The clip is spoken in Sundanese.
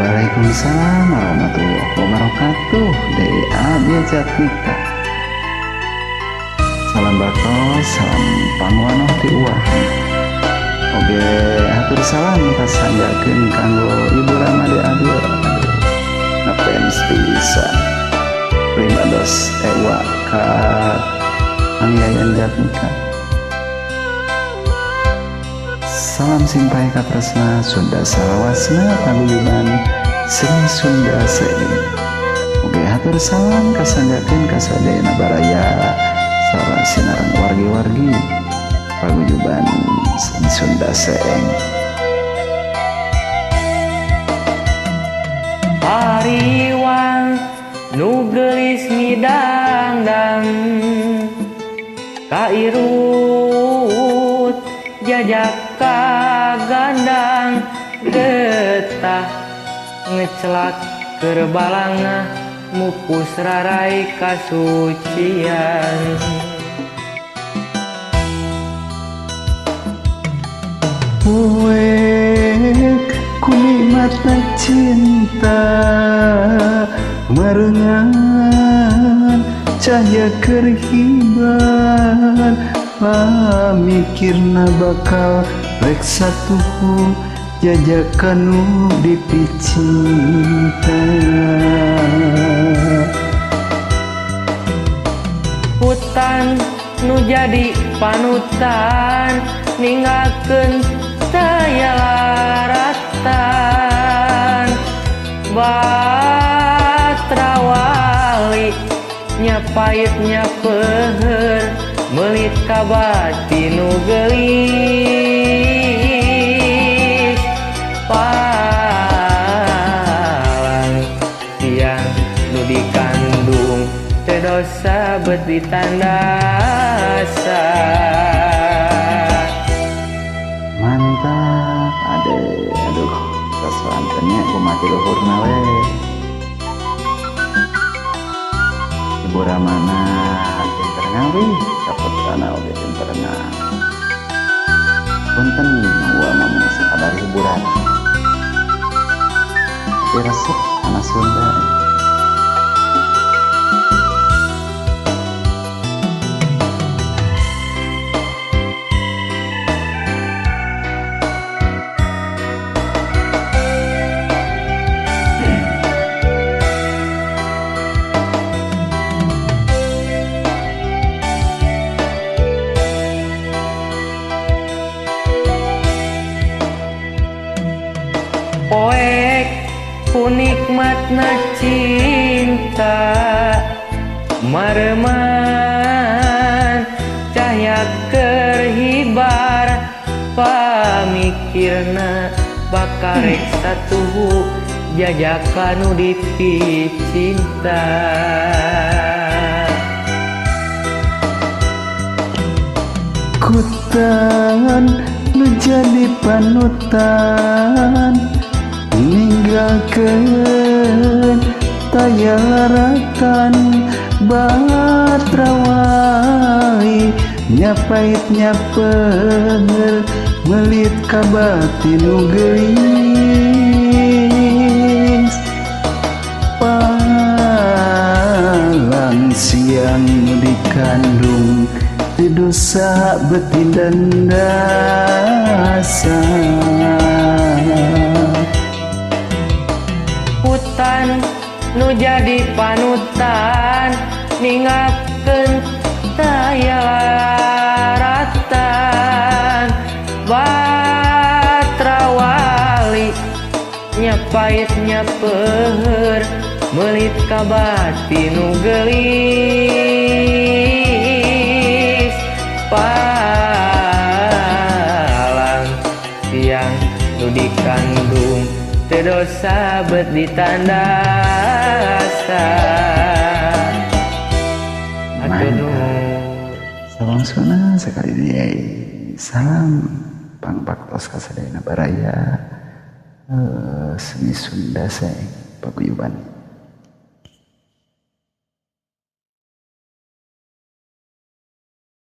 Waalaikumsalam warahmatullahi wabarakatuh. DA Jatmika. Salam bakal, salam pangwanoh ti uah. Oge hatur salam kasanggakeun kanggo Ibu Rama De Aduh. Ngefans pisan. Pribados ewa ka Kang Yayan Jatmika. Salam simpai katresna Sunda salawasna paguyuban Seni Sunda Seeng. Oke, hatur salam kasanggakeun ka sadayana baraya sareng sinareng wargi-wargi paguyuban Seni Sunda Seeng. Hariwang nu geulis midangdang kairut jajak kagandang getah ngecelak keur balangah mupus rarai kasucian. Poek ku nikmatna cinta marengan cahya keur hibar pamikirna bakal rek satuhu jajakan nu dipicinta. Hutan nu jadi panutan ninggalkeun taya laratan batrawali nya pait nya peuheur meulit ka bati nu geulis palang siang nu dikandung teu dosa bet ditandasa. Mantap ade, aduh kasuantennya kumaha luhurna we. Ibu Ramana pinter ngawi, kaputrana oge pinter ngawi. Punten gua mah mung sakadar hiburan. Tapi resep anak Sunda. Poek ku nikmatna cinta mareman cahya keur hibar pamikirna bakal rek satuhu jajakan nu dipicinta. Kutan nu jadi panutan ninggalkeun taya laratan batrawali nya pait nya peuheur meulit ka bati nu geulis palang siang nu dikandung teu dosa beuti dandasa. Hutan nu jadi panutan ninggalkeun taya laratan batrawali nya pait nya peuheur meulit ka bati nu geulis palang siang nu dikandung teu dosa bet ditandasa. Mantap. Salam suna sekali ini. Salam pangbaktos kasadayana baraya Seni Sunda Seeng paguyuban.